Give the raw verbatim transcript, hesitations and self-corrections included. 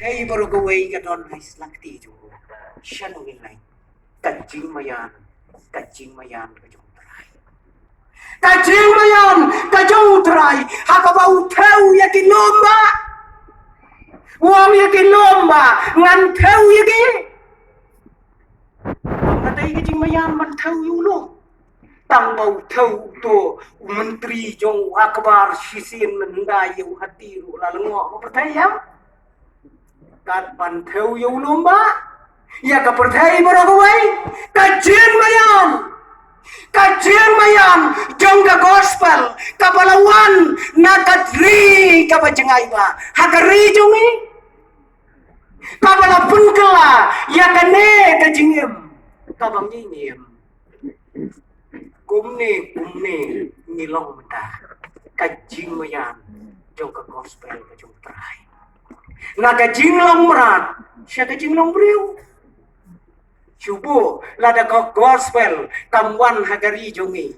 Ei baroh kawei ka don ha i slakti jong u. Shano ngin leit? Ka jingmaïan, ka jingmaïan ka jong u Trai. Ka jingmaïan ka jong u Trai ha kaba u thew ïa ki lum ba. U ong ïa ki lum ba ngan thew ïa ki. Tang katei ka jingmaïan ban thew ïa u lum. Tang ba u thew u to u myntri jong u Akbar shisien mynta ïa u hati ruh la lyngngoh ka pyrthei ïa. Kat ban thew ïa u lum ba ïa ka pyrthei baroh kawei. Ka jingmaïan, ka jingmaïan jong ka gospel kaba la wan na ka ri kaba jngai ba ha ka ri jong ngi. Kaba la pynkylla ïa kane ka jingim kaba ngi ngim. Kumne kumne ngi long mynta ka jingmaïan jong ka gospel ka jong u Trai. Na ka jinglong mrad sha ka jinglong briew. Shu buh lada ka gospel kam wan ha ka ri jong ngi.